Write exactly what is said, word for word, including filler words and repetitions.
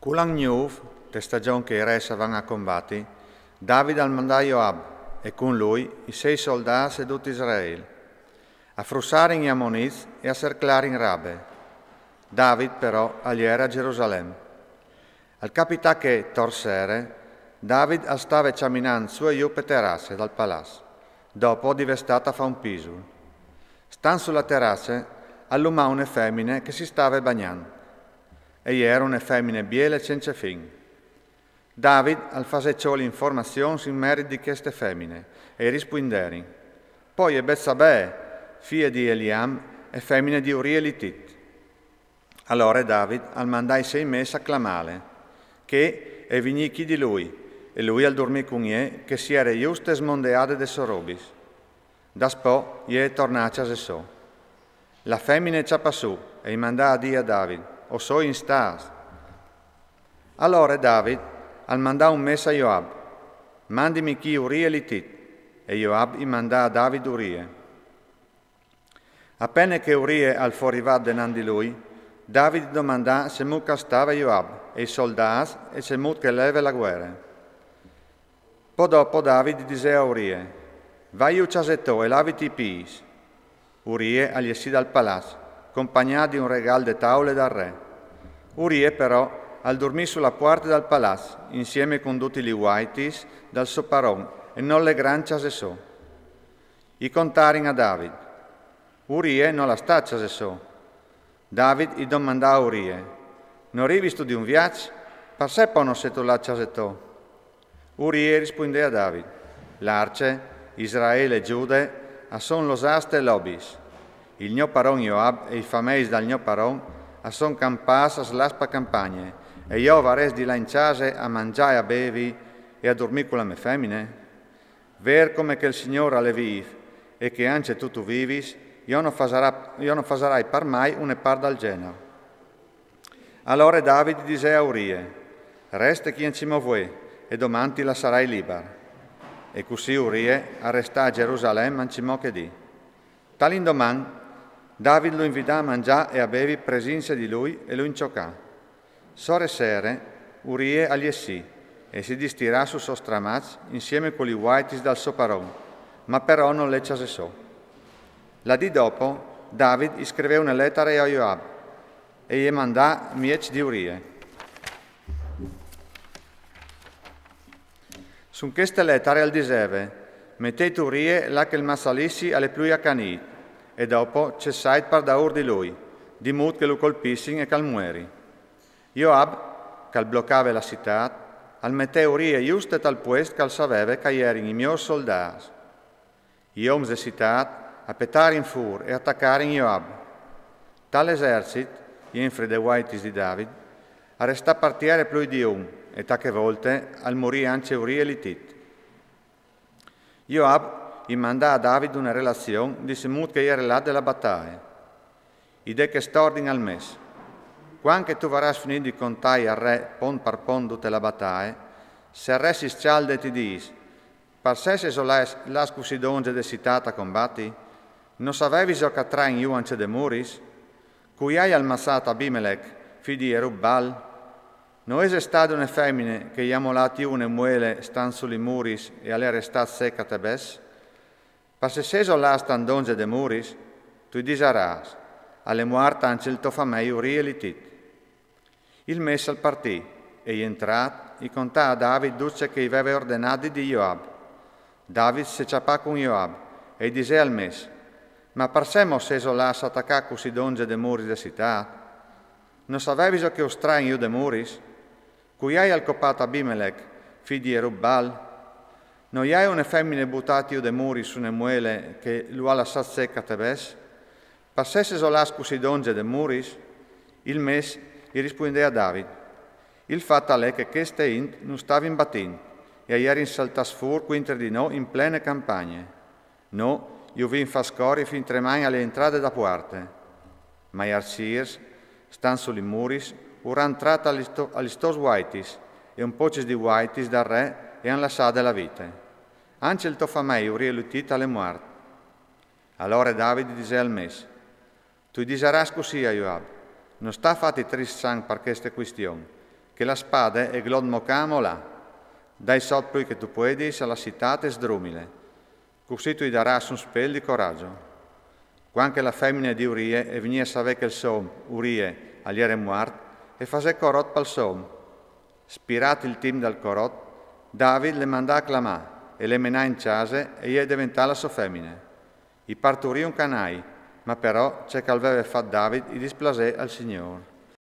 Cul an gnûf, te stagjon che i rês a van a combati, David al mandà Joab e cun lui i sei soldâts e dut Israel. A frussarin i Amonits e a serclarin Rabe. David però al jere a Gerusalem. Al capità che, tor sere, David al stave cjaminant su e jù pe terace dal palaç, dopo di vê stât a fâ un pisul. Stant su la terace, al lumà une femine che si stave bagnant. E jere une femine biele cence fin. David al fasè cjoli informazions in merit di cheste femine, e i rispuinderin: Po e je Betsabè, fie di Eliam e femine di Urie l'Itit. Alore David al mandà i sei mês a clamâle, che e vignì chi di lui, e lui al durmì cun jê, che si jere juste smondeade des sôs robis. Daspò jê e tornà a cjase sô. La femine e cjapà sù e i mandà a dî a David: O soi in stât. Alore David al mandà un mês a Joab: Mandimi chi Urie l'Itit. E Joab i mandà a David Urie. A pene che Urie al fo rivât denant di lui, David i domandà cemût che al stave Joab e i soldâts e cemût che e leve la vuere. Po dopo David i disè a Urie: Va jù a cjase tô e laviti i pîts. Urie al jessì dal palaç, compagnât di un regâl de taule dal re. Urie però al durmì su la puarte dal palaç, insiemi cun dutis lis vuaitis dal so paron, e nol legrà in cjase sô. I contarin a David: Urie nol sta a cjase sô. David i domandà a Urie: No rivistu di un viaç? Parsè po no sêstu lât a cjase tô? Urie i rispuindè a David: Larce, Israel e Gjude a son losâts te lobis. Il gno paron Joab e i fameis dal gno paron a son campâts a slâs pa campagne, e jo o varès di lâ in cjase a mangjâ e a bevi e a durmî cu la mê femine? Vêr come che il Signôr al è vîf e che ancje tu tu vivis, jo no fasarâ-, jo no fasarai par mai une part dal gjenar. Alore David i disè a Urie: Reste chi ancjemò vuê, e doman ti lassarai libar. E cussì Urie al restà a Gerusalem ancjemò chê dì. Tal indoman David lu invidà a mangjâ e a bevi presinze di lui e lu inciocà. Sore sere Urie al jessì e si distirà sul so stramaç insiemi cu lis vuaitis dal so paron, ma però nol è a cjase sô. La dì dopo David i scrivè une letare a Joab e e mandà mieç di Urie. Su cheste letare al diseve: Metêt Urie là che il massalissi al è plui acanît, e dopo cessait par daûr di lui, di mût che lu colpissin e che al mueri. Joab, che al blocave la citât, al metè Urie juste tal puest che al saveve che a jerin i miôrs soldâts. I oms de citât a petarin fûr e a tacarin Joab. Tal esercit, jenfri des vuaitis di David, al restà par tiere plui di un, e ta chê volte al murì ancje Urie l'Itit. Joab i mandà a David une relazion di cemût che e jere lade la bataie. I dè chest ordin al mês: Cuant che tu varâs finît di contâi al re pont par pont dute la bataie, se il re si scjalde e ti dîs: Parsè sêso lâts, lâts cussì dongje de citât a combati? No saveviso che a train jù ancje des muris? Cui aial massât Abimelec, fi di Jerubbaal? No ese stade une femine che i à molât jù une muele stant su lis muris e al è restât sec a Tebes? Parsè sêso lâts tant dongje des muris? Tu i disarâs: Al è muart ancje il to famei Urie l'Itit. Il mês al partì, e jentrât, i contà a David dut ce che i veve ordenât di dî Joab. David se cjapà cun Joab e i disè al mês: Ma parsè mo sêso lâts a tacâ cussì dongje des muris de citât? No saveviso che us train jù des muris? Cui aial copât Abimelec, fi di Jerubbaal? No jai une femine butât jù des muris su une muele che lu à lassât sec a Tebes? Parsè sêso lâts cussì dongje des muris? Il mês i rispuindè a David: Il fat al è che cheste int nus stavin batint e a jerin saltâts fûr cuintri di nô in plene campagne. Nô ju vin fats cori fintremain a la jentrade da puarte. Ma i arcîrs, stant su lis muris, ur àn trât a lis to-, a lis tôs vuaitis, e un pocis di vuaitis dal re i àn lassade la vite. Ancje il to famei Urie l'Itit al è muart. Alore David i disè al mês: Tu i disarâs cussì a Joab: No sta fâti trist sang par cheste cuistion, che la spade e gl'ot mocà a molà. Dai sot plui che tu puedis a la sitât e sdrumile. Cussì tu i darâs un spel di coragio. Cuant che la femine di Urie e vignì a savê che il so om, Urie, al jere muart, e fasè corot pal so om. Spirât il timp dal corot, David le mandà a clamâ e le menà in cjase e jê deventà la sô femine. I parturì un canai, ma però ce che al veve fat David i displasè al Signôr.